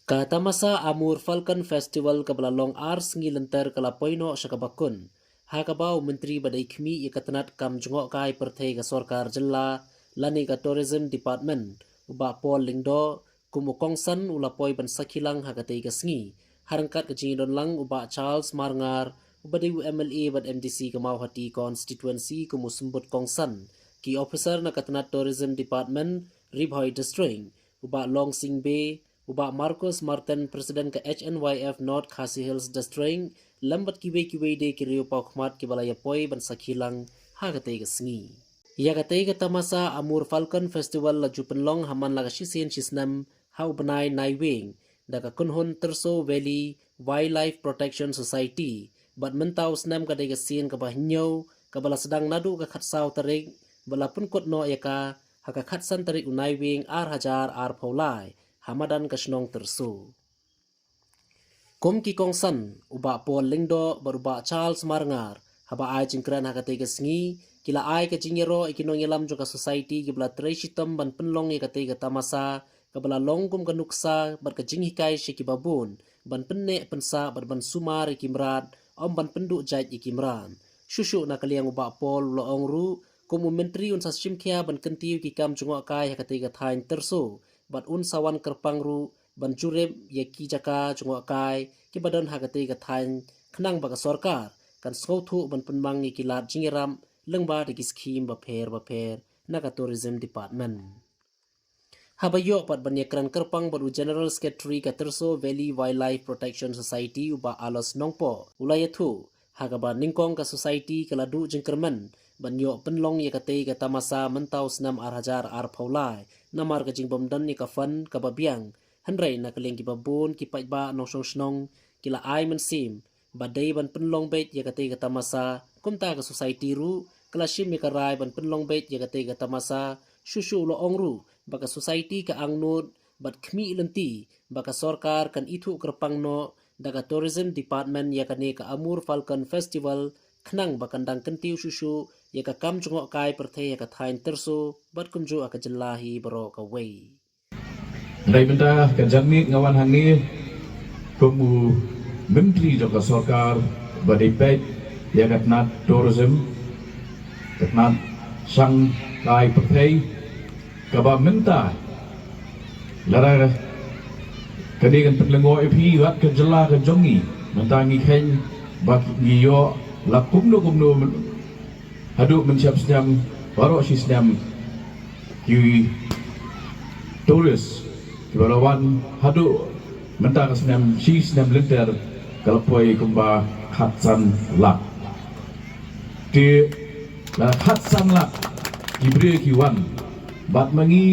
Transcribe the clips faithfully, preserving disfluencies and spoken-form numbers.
Ka tamasa Amur Falcon Festival kaba la long ar sngi lynter ka la poi noh sha kaba kut, ha kaba u Myntri ba dei khmih ïa ka tnat kam jngohkai pyrthei ka sorkar jylla lane ka Tourism Department, u Bah Paul Lyngdoh, kum u kongsan u la poi ban sakhi lang ha katei ka sngi, ha ryngkat ka jingïadon lang u Bah Charles Marngar, uba dei u M L A bad M D C ka Mawhati Constituency kum u symbud kongsan, ki officer na ka tnat Tourism Department, Ri Bhoi District, u Bah Long Sing Bey, u Bah Marcus Martin, President ka H N Y F North Khasi Hills District, lem bad kiwei kiwei de ki riew paw khmat kiba la ïa poi ban sakhi lang ha katei ka sngi. Ïa katei ka tamasa Amur Falcon Festival la ju pynlong ha man la ka shisien shisnem ha u bnai Naiwieng da ka kynhun Tyrso Valley Wildlife Protection Society, bad mynta u snem ka dei ka sien kaba hynñiew, kaba la sdang naduh ka khatsaw tarik, bad la pynkut noh ïa ka ha ka khatsan tarik u Naiwieng ar hajar arphew lai ha madan ka shnong Tyrso. Kum ki kongsan, u Bah Paul Lyngdoh bad u Bah Charles Marngar, haba ai jingkren ha katei ka sngi, ki la ai ka jingïaroh ïa ki nongïalam jong ka society kiba la trei shitom ban pynlong ïa katei ka tamasa, kaba la long kum ka nuksa bad ka jinghikai sha kiba bun ban pynneh pynsah bad ban sumar ïa ki mrad, ym ban pynduh jait ïa ki mrad. Shuh shuh na ka liang u Bah Paul u la ong ruh, kum u Myntri un sa shim khia ban kyntiew ïa ki kam jngohkai ha katei ka thaiñ Tyrso, bad un sa wan kyrpang ruh ban jurip ïa ki jaka jngohkai kiba don ha katei ka thaiñ, khnang ba ka sorkar kan sngewthuh ban pynmang ïa ki lad jingïarap lyngba da ki skhim bapher bapher na ka Tourism Department. Haba ïoh pat ban ïakren kyrpang bad u General Secretary ka Tyrso Valley Wildlife Protection Society u Bah Alois Nongpoh, u la ïathuh ha kaba nyngkong ka society ka la duh jingkyrmen ban ïoh pynlong ïa katei ka tamasa mynta u snem ar hajar arphew lai, namar ka jingbym don ïa ka fund kaba biang, hynrei na ka liang kiba bun ki paidbah nongshong shnong ki la ai mynsiem ba dei ban pynlong beit ïa katei ka tamasa, kumta ka society ruh ka la shim ïa ka rai ban pynlong beit ïa katei ka tamasa. Shuh shuh u la ong ruh ba ka society ka angnud bad khmih lynti ba ka sorkar kan ithuh kyrpang noh da ka Tourism Department ïa kane ka Amur Falcon Festival, khnang ba kan dang kyntiew shuh shuh ïa ka kam jngohkai pyrthei ha ka thaiñ Tyrso bad kumjuh ha ka jylla hi baroh kawei. Hynrei mynta ka janmiet nga wan hangne kum u Myntri jong ka sorkar ba dei peit ïa ka tnat tourism, ka tnat shangkai pyrthei, kaba mynta lada kane kan pynlyngngoh ïa phi wat ka jylla ka jong ngi, mynta ngi kheiñ ba ngi ïoh la kumno kumno haduh mynshep snem, baroh shi snem ki tourist kiba la wan haduh mynta ka snem, shi snem lynter ka la poi kumba khatsan lak. Te la khatsan lak ki briew ki wan, bad ma ngi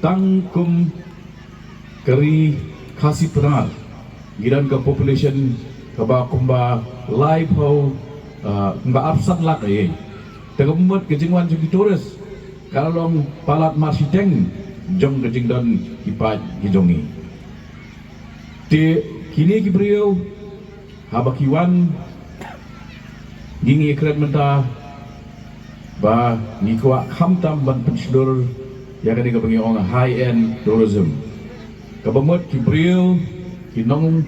tang kum ka ri Khasi Pnar ngi don ka population kaba kumba laiphew, ah, kumba arphew san lak ïa. Te ka mut ka jingwan jong ki tourist ka la long palat marshiteng jong ka jingdon ki paid ki jong ngi. Te kine ki briew haba ki wan, ngi ngi kren mynta ba ngi kwah khamtam ban pynshlur ïa kane kaba ngi ong high end tourism. Kaba mut ki briew, ki nong,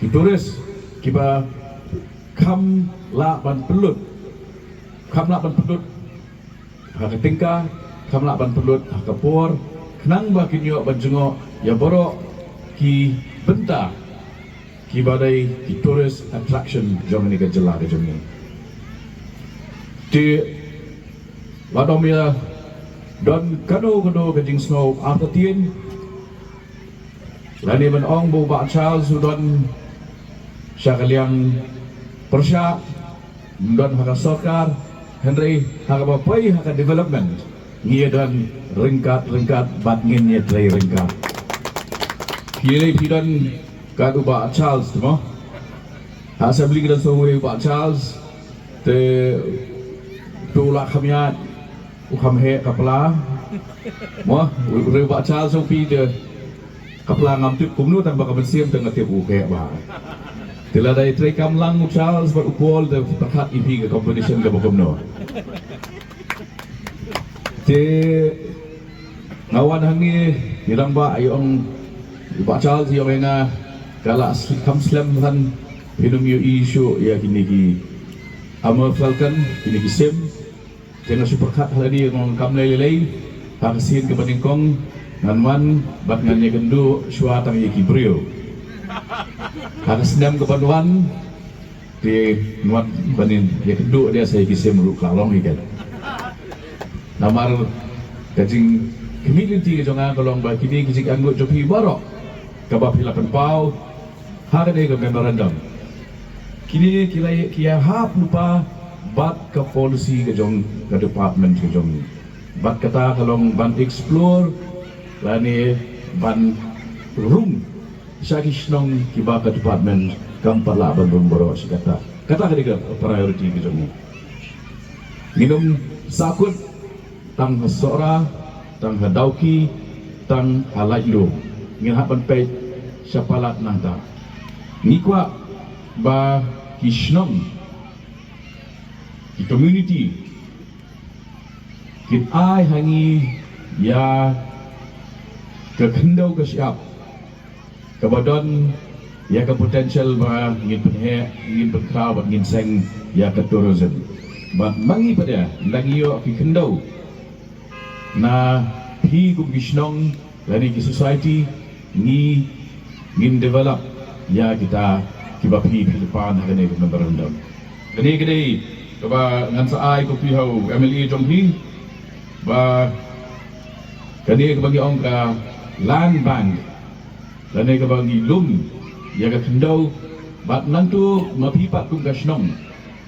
ki tourist kiba kham lah ban pynlut, kham lah ban pynlut ha ka tyngka, kham lah ban pynlut ha ka por, khnang ba kin ïoh ban jngoh ïa baroh ki bynta kiba dei ki tourist attraction jong kane ka jylla ka jong ngi. Te lada ym ïa don kano kano ka jingsngew artatien, lane ban ong ba u Bah Charles u don sha ka liang pyrshah, ym don ha ka sorkar, hynrei ha kaba poi ha ka development ngi ïa don ryngkat ryngkat bad ngin ïa trei ryngkat. Phi lei phi don kat u Bah Charles, te mo, ha assembly ki don sawdong u Bah Charles, te tu la kham ïaid, u kham heh ka pla. Mo, u, u Bah Charles u phi te ka pla ngam tip kumno, tang ba ka mynsiem te nga tip u heh bha. Te lada ïa trei kam lang u Charles bad u Paul te pyrkhat ïa phi ka competition kaba kumno. Te nga wan hangne, ngi dang ba ai ong Bah Charles ïa nga ka la sli- kham slem than phin ym ïohi shuh ïa kine ki Amur Falcon, kine ki sim. Te nga shu pyrkhat ha lade nga ong kam lei lei lei. Ha ka sien kaba nyngkong ngan wan bad ngan ïakynduh shuwa tang ïa ki briew. Ha ka snem kaban wan te ngan wan ban ïakynduh de sa ïa ki sim ruh ka long hi kan. Namar ka jingkhmih lynti ka jong nga ka long ba kine ki jingangnud jong phi baroh kaba phi la pynpaw ha kane ka memorandum. Kine ki la ki ïahap lypa bad ka policy ka jong ka department ka jong ngi. Bad kata ka long ban explore lane ban rung sha ki shnong kiba ka department kam pat lah ban rung baroh shi katta. Kata ka dei ka priority ka jong ngi. Ngin ym sahkut tang ha Sohra, tang ha Dawki, tang ha Laitlum. Ngin hap ban peit sha palat nangta. Ngi kwah ba ki shnong, ki community kin ai ha ngi ïa ka khyndew ka shyiap kaba don ïa ka potential ba ngin pynheh, ngin pynkhraw bad ngin seng ïa ka tourism. Bad ma ngi pat de, lada ngi ïoh ki khyndew na phi kum ki shnong lane ki society, ngi ngin develop ïa kita kiba phi phi pan ha kane ka memorandum. Kane ka dei kaba ngan sa ai copy ha u M L A jong phi ba kane kaba ngi ong ka land bank lane kaba ngi lum ïa ka khyndew bad nangtu ma phi pat kum ka shnong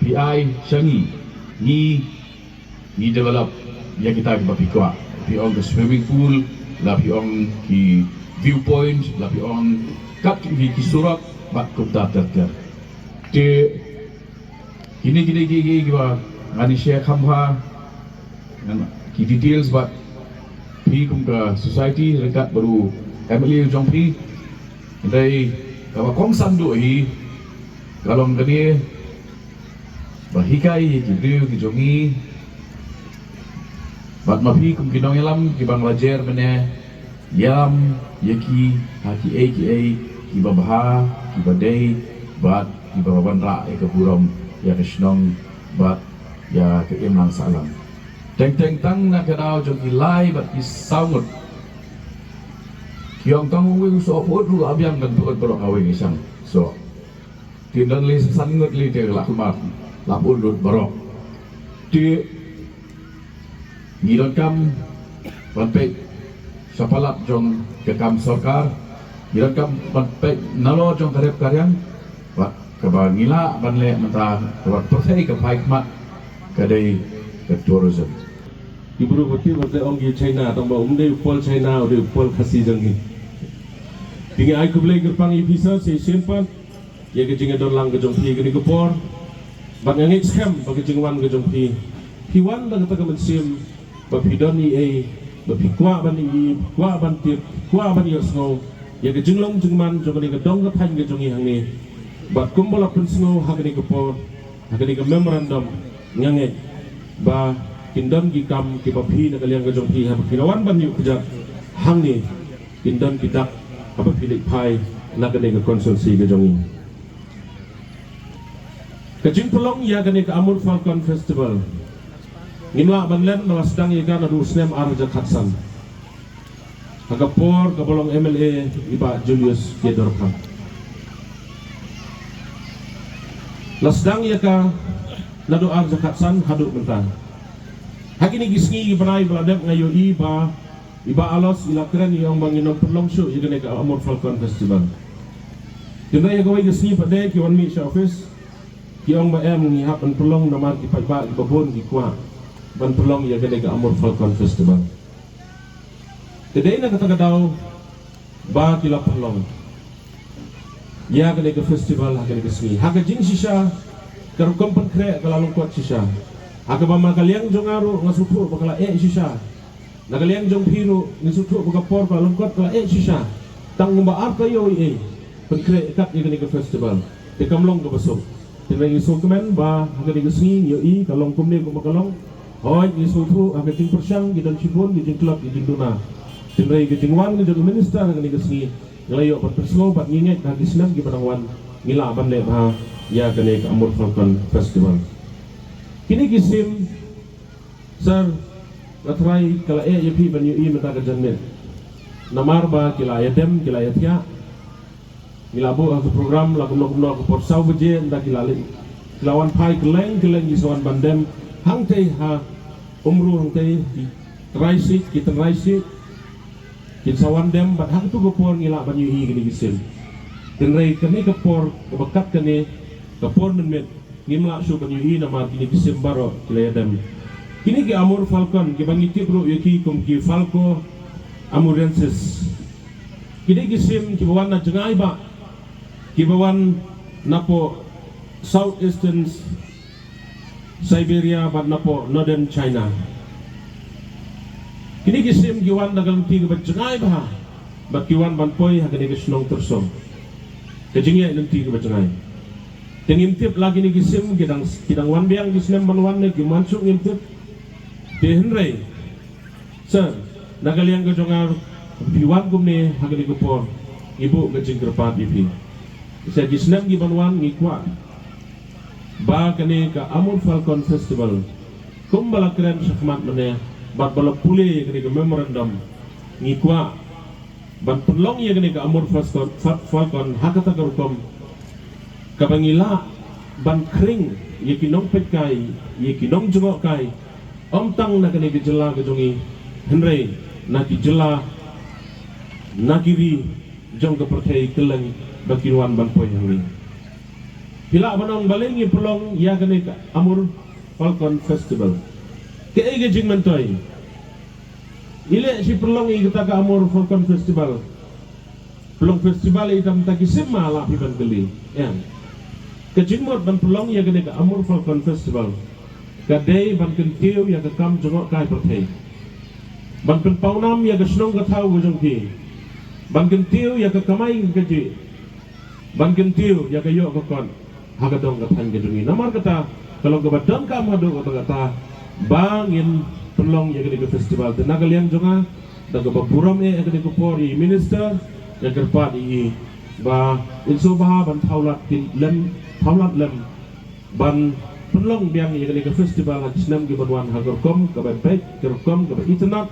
phi ai sha ngi, ngi ngi develop ïa kita kiba phi kwah. Phi ong ka swimming pool, la phi ong ki viewpoint, la phi ong kat ki, ki surok bad kumta ter ter. Te kine kine ki ki kiba ngan ïa share kham bha ngan ki details bad phi kum ka society ryngkat bad u M L A jong phi. Hynrei kaba kongsan duh hi ka long kane ba hikai ïa ki briew ki jong ngi bad ma phi kum ki nongïalam kiba nga la jer mynne, ïalam ïa ki ha kiei kiei kiba bha, kiba dei bad kiba wanrah ïa ka burom ïa ka shnong bad ïa ka imlang sahlang. Teng teng tang na ka daw jong ki lai bad ki saw ngut. Ki ong tang uwei u soh pyut ruh la biang ban pyut baroh kawei ngi shang soh. Te don lei san ngut lei te la khmat la pyut lut baroh. Te ngi donkam ban peit sha palat jong ka kam sorkar, ngi donkam ban peit nalor jong ka rep ka riang bad kaba ngi lah ban leh mynta kaba pyrthei ka phai khmat ka dei ka tourism. Ki briew ba tip ba te ong ki China, tang ba um dei u Paul China, u dei u Paul Khasi jong ngi. Te ngi ai khublei kyrpang ïa phi sa shisien pat ïa ka jingïadon lang ka jong phi kane ka por. Bad nga ngeit skhem ba ka jingwan ka jong phi, phi wan da kata ka mynsiem ba phi don ei ei ba phi kwah ban ïohi, kwah ban tip, kwah ban ïohsngew ïa ka jinglong jingman jong kane ka dong ka thaiñ ka jong ngi hangne. Bad kumba la pynsngew ha kane ka por, ha kane ka memorandum, nga ngeit ba kin don ki kam kiba phi na ka liang ka jong phi haba phi la wan ban ïuh kjat hangne, kin don ki dak haba phi leit phai na kane ka constituency ka jong ngi. Ka jingpynlong ïa kane ka Amur Falcon Festival ngim lah ban len ba la sdang ïa ka naduh u snem ar hajar khatsan ha ka por kaba long M L A i Bah Julius K Dorpha. La sdang ïa ka naduh ar hajar khatsan haduh mynta. Ha kine ki sngi ki bnai ba la dep nga ïohi ba i Bah Alos i la kren i ong ba ngin ym pynlong shuh ïa kane ka Amur Falcon Festival. Hynrei ha kawei ka sngi pat de ki wan mih sha office ki ong ba em, ngi hap ban pynlong namar ki paidbah kiba bun ki kwah ban pynlong ïa kane ka Amur Falcon Festival. Te dei na kata ka daw ba ki la pynlong ïa kane ka festival ha kane ka sngi. Ha ka jingshisha ka rukom pynkhreh ka la lyngkot shisha. Ha kaba ma ka liang jong nga ruh nga sngewthuh ba ka la eh shisha. Na ka liang jong phi ruh ngi sngewthuh ba ka por ka la lyngkot ka la eh shisha. Tang kumba ar taïew ei ei pynkhreh kat ïa kane ka festival. Te kam long kaba suk. Te ngi sngewkmen ba ha kane ka sngi ngi ïohi ka long kumne kumba ka long. Hooid ngi sngewthuh ha ka jingpyrshang ki don shibun ki jingtlot ki jingduna. Hynrei ka jingwan ka jong u minister ha kane ka sngi Ngi la ïoh ban pynsngew bad ngi ngeit ha ki snem kiba dang wan ngi lah ban leh bha ïa kane ka Amur Falcon Festival. Kine ki sim, sir, nga trai ka la eh ïa phi ban ïohi mynta ka janmiet. Namar ba ki la ïa dem, ki la ïa thiah. Ngi la buh ha ka program la kumno kumno ka por saw baje, ynda ki la leit, ki la wan phai kylleng kylleng, ki sa wan ban dem hangtei ha Umru, hangtei ki trai siej, ki trai siej. Kin sa wan dem bad ha katu ka por ngi lah ban ïohi kine ki sim. Hynrei kane ka por kaba kat kane ka por mynmiet ngim lah shuh ban ïohi namar kine ki sim baroh ki la ïa dem. Kine ki Amur Falcon kiba ngi tip ruh ïa ki kum ki Falco amurensis. Kine ki sim kiba wan na jngai bah, kiba wan napoh South Eastern Siberia bad napoh Northern China. Kine ki sim ki wan da ka lynti kaba jngai bha bad ki wan ban poi ha kane ka shnong Tyrsong. Ka jingïaid lynti kaba jngai. Te ngim tip la kine ki sim ki dang, ki dang wan biang ki snem ban wan ne kim wan shuh, ngim tip. Te hynrei, sir, na ka liang ka jong nga, phi wan kumne ha kane ka por, ngi buh ka jingkyrpad ïa phi. Sa ki snem ki ban wan ngi kwah ba kane ka Amur Falcon Festival, kumba la kren shakhmat mynne bad ba la pule ïa kane ka memorandum, ngi kwah ban pynlong ïa kane ka Amur Falcon, Fa-, Falcon ha kata ka rukom kaba ngi lah ban khring ïa ki nongpeitkai, ïa ki nongjngohkai, ym tang na kane ka jylla ka jong ngi, hynrei na ki jylla, na ki ri jong ka pyrthei kylleng ba kin wan ban poi hangne. Phi lah ban ong balei ngi pynlong ïa kane ka Amur Falcon Festival. Kaei ka jingmyntoi? I leh shi pynlong ïa kata ka Amur Falcon Festival. Pynlong festival ïa kata ki sim ma, la phi ban kylli. Em. Ka jingmut ban pynlong ïa kane ka Amur Falcon Festival ka dei ban kyntiew ïa ka kam jngohkai pyrthei. Ban pynpawnam ïa ka shnong ka thaw ka jong phi. Ban kyntiew ïa ka kamai ka kajih. Ban kyntiew ïa ka ïoh ka kot ha ka dong ka thaiñ ka jong ngi. Namar kata ka long kaba donkam haduh katta katta ba ngin pynlong ïa kane ka festival. Te na ka liang jong nga, da kaba burom eh ha kane ka por ïa i minister, nga kyrpad ïa i ba in sngewbha ban thaw lad lem, thaw lad lem ban pynlong biang ïa kane ka festival ha ki snem ki ban wan ha ka rukom kaba beit, ka rukom kaba itynnad,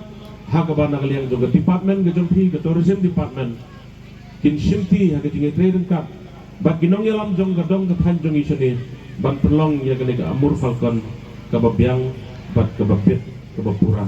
ha kaba na ka liang jong ka department ka jong phi, ka tourism department, kin shimti ha ka jingïatrei ryngkat bad ki nongïalam jong ka dong ka thaiñ jong ngi shane ban pynlong ïa kane ka Amur Falcon kaba biang bad kaba beit kaba pura.